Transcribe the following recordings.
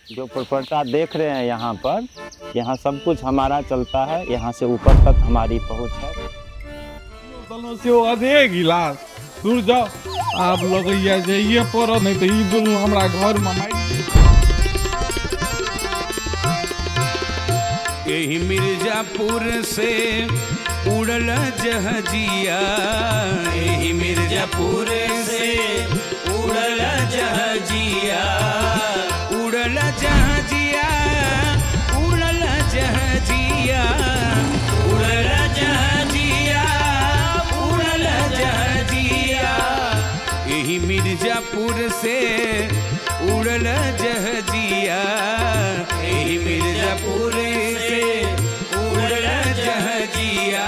जो प्रॉपर्टा देख रहे हैं यहाँ पर, यहाँ सब कुछ हमारा चलता है, यहाँ से ऊपर तक हमारी पहुँच है। आधे गिलास दूर जाओ, आप लगैया जाइए पर नहीं तो ई दुनू हमरा घर में मारि। एही मिर्जापुर से उड़ल जहाजिया, एही मिर्जापुर से उड़ल जहाजिया, उड़ल जहाजिया, उड़ल जहाजिया, उड़ल जहाजिया, उड़ल जहाजिया, एही मिर्जापुर से उड़ल जहाजिया, एही मिर्जापुर से उड़ल जहाजिया।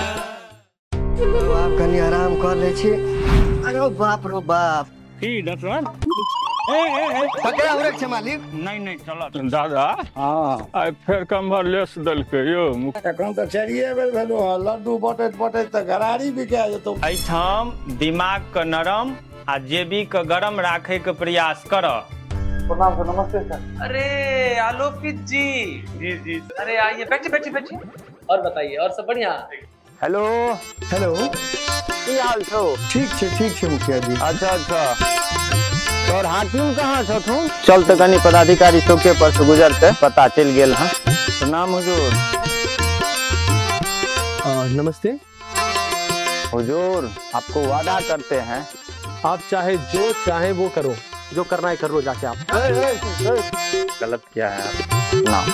आप कनी आराम कर ले छी। अरे बाप रो बाप, की डॉक्टर पकड़ा उड़क छे मालिक। नहीं नहीं चलो दादा। हां आइ फेर कम्बर लेस देलकै यो। एखन त चारिये बेर भेलो हँ, लड्डू बटैत बटैत त घरारी बिका जेतौ। एहिठाम दिमाग के नरम आ जेबी के गरम राखे के प्रयास कर। प्रणाम सर। नमस्ते सर। अरे आलोकित जी। जी जी। अरे आइए, बैठिए बैठिए बैठिए। और बताइए, और सब बढ़िया? हेलो हेलो, की हाल छौ? ठीक छे, ठीक छे मुखिया जी। अच्छा अच्छा, तोर हाकिम कहाँ छथुन? चल तो कनी पदाधिकारी चौके पर से गुजरते पता चल गेल। हाँ प्रणाम हुजूर। नमस्ते हुजूर, आपको वादा करते हैं, आप चाहे जो चाहे वो करो, जो करना है कर लो जाके आप। गलत क्या है आप? ना